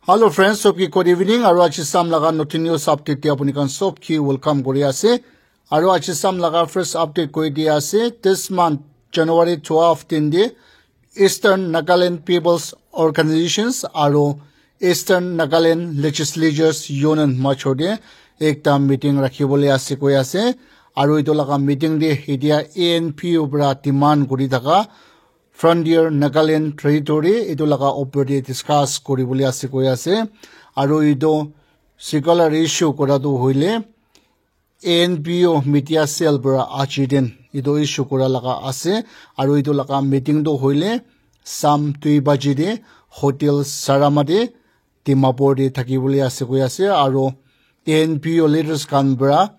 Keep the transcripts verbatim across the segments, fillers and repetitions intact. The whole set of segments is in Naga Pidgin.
Hello friends, sob ki good evening. Aru aji sam laga notun news update te apuni khan sob ki welcome kuri ase. Aru aji sam laga first update koi di ase, this month January twelve din de Eastern Nagaland People's Organizations aru Eastern Nagaland Legislatures Union major de ekta meeting rakhibole ase koi ase. Aru etu laga meeting de etia A N P O para demand kuri thaka Frontier Nagaland Territory etu laga opor de discuss kuribole ase koi ase. Aru etu circular issue kura tu hoile A N P O media cell para aji din etu issue kura laga ase. Aru etu laga meeting tu hoile sam dui baji de Hotel Sarama de Dimapur de thakibole ase koi ase. Aru A N P O leaders khan para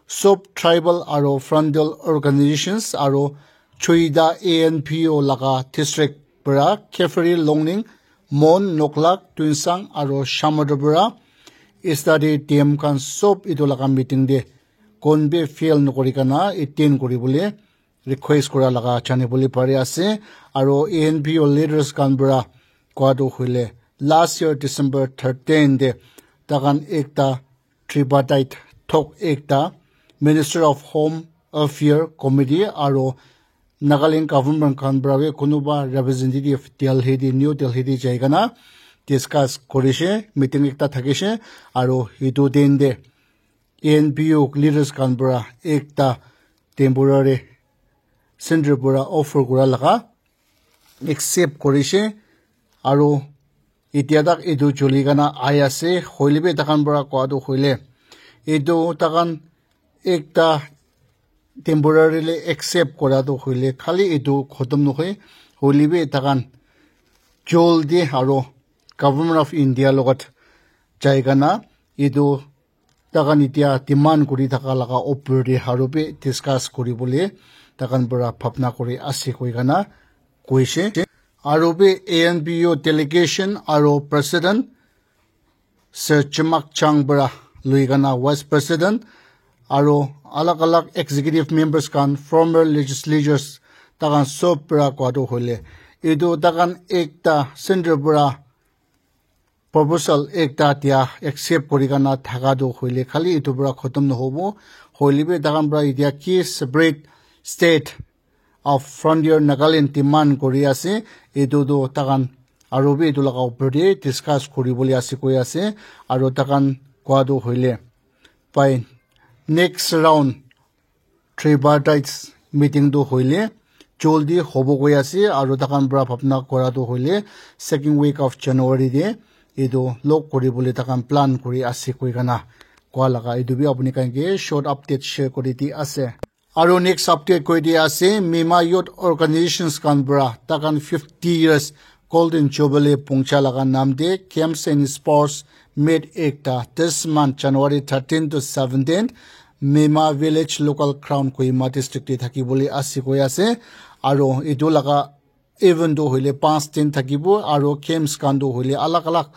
sob tribal aru frontal organizations aru choida A N P O laga district para Kiphire, Longleng, Mon, Noklak, Tuensang aru Shamator para study team khan sob etu laga meeting de kon bi fail nokori kana attend kuribole request kura laga janibole pari ase. Aru A N P O leaders khan para koa tu hoile last year December thirteen de takhan ekta tripartite talk ekta Minister of Home Affair Committee aru Nagaland government khan para bi kunuba representative Delhi de, New Delhi de jai kana discuss kurishe, meeting ekta thakishe. Aru etu din de A N P O leaders khan para ekta temporary center para offer kura laga accept kurishe. Aru etia tak etu choli kana ai ase, hoile bi takhan para koa tu hoile etu takhan ekta temporarily accept kura tu hoile khali etu khotom nohoi, hoile bi takhan joldi aru Government of India logot jai kana etu takhan etia demand kuri thaka laga opor de aru bi discuss kuribole takhan para bhabna kuri ase koi kana koishe. Aru bi A N P O delegation aru president Sir Chimak Chang para lui kana vice president aru alag alag executive members khan, former legislatures, takhan sob para koa tu hoile etu takhan ekta center para proposal ekta dia accept kuri kana thaka tu hoile khali etu para khotom nohobo, hoile bi takhan para etia ki separate state of Frontier Nagaland demand kuri ase, etu tu takhan aru bi etu laga opor de discuss kuribole ase koi ase. Aru takhan koa tu hoile by next round tripartite meeting tu hoile joldi hobo koi ase, aru takhan para bhabna kura tu hoile second week of January de etu log kuribole takhan plan kuri ase koi kana koa laga etu bi apuni khan ke short update share kuri di ase. Aru next update koi di ase, Mima Youth Organizations khan para takhan fifty years Golden Jubilee pungcha laga nam de games and sports meet ekta this month January thirteen to seventeen Mima Village Local Ground Kohima District de thakibole ase koi ase. Aru etu laga event tu hoile panch din thakibo aru games khan tu hoile alag alag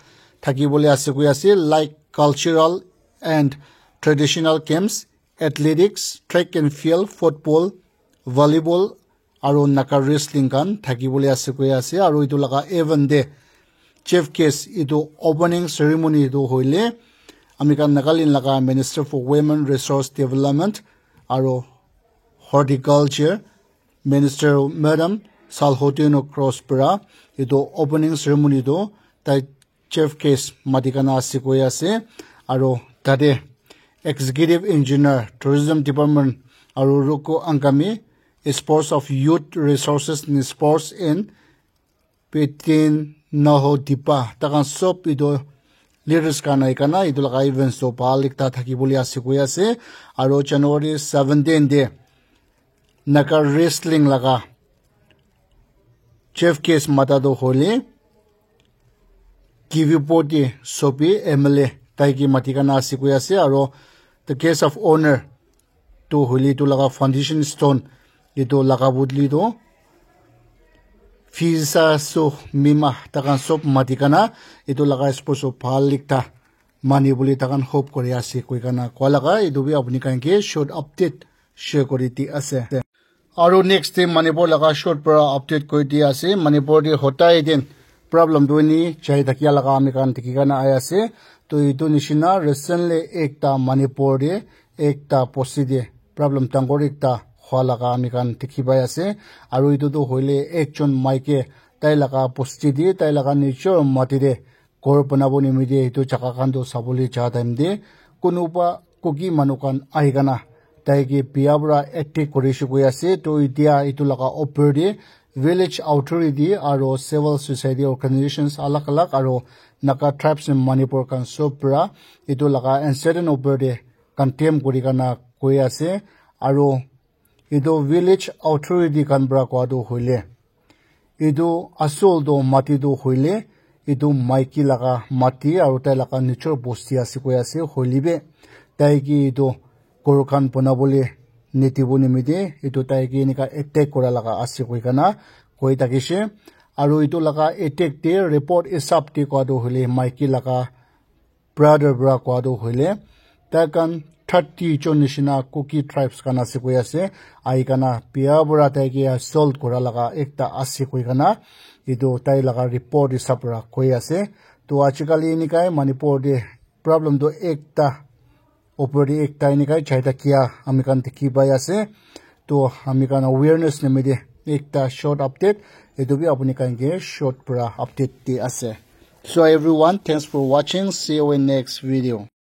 thakibole ase koi ase, like cultural and traditional games, athletics, track and field, football, volleyball, aru Naga wrestling khan thakibole ase koi ase. Aru etu laga event de chief guest etu opening ceremony tu hoile ami khan Nagaland laga Minister for Women Resource Development aru Horticulture Minister Madam Salhotino Cross para etu opening ceremony tu tai chief guest mati kana ase koi ase. Aru tate executive engineer tourism department aru Ruku Angami, sports of youth resources and sports in Petin Naho Dipa takhan sob etu leaders khan ai kana etu laga events to bhal ekta thakibole ase koi ase. Aru January seventeen de Naga wrestling laga chief guest mata tu hoile K V forty Sopi M L A tai ke mati kana ase koi ase. Aru the guest of honor tu hoile etu laga foundation stone etu laga bodli tu Fisa So Mima takhan sob mati kana etu laga sports of bhal ekta mani bole takhan hope kuri ase koi kana koa laga etu bi apuni khan ke short update share kuri di ase. Aru next day Manipur laga short para update kuri di ase. Manipur de hotai din Problem tu ni chai thakia laga ami khan dikhi kena ai ase. To itu nishina recently ekta Manipur de ekta bosti de problem dangor ekta hua laga ami khan dikhi pai ase. Aru itu tu hoile ekjon maike tai laga bosti de, tai laga nijor mati de ghor banabo nimite itu jaga khan tu sabole ja time de kunuba Kuki manu khan ahi kena tai ke bia para attack kuri se koi ase. To itia itu laga opor de village authority aro civil society organizations alag alag aro Naga tribes in Manipur khan sob para itu laga incident opor de condemn kuri kena koi ase. Aro itu village authority khan para koa tu hoile, itu asol tu mati tu hoile itu maiki laga mati aro tai laga nijor bosti ase koi ase. Hoile bi tai ke itu ghor khan banabole nidibo nimite itu tai ke enika attack kura laga ase koi kena koi thakishe. Aro itu laga attack te report hisab te koa tu hoile maiki laga brother para koa tu hoile tai khan thirty jon nishina Kuki tribes khan ase koi ase. Ahi kena bia para tai ke assault kura laga ekta ase koi kena itu tai laga report hisab para koi ase. To ajikali enikai Manipur de problem tu ekta opor de ekta enikai chai thakia ami khan dikhi pai ase. To ami khan awareness nimite ekta short update, itu bi apuni khan ke short para update di ase. So everyone, thanks for watching. See you in next video.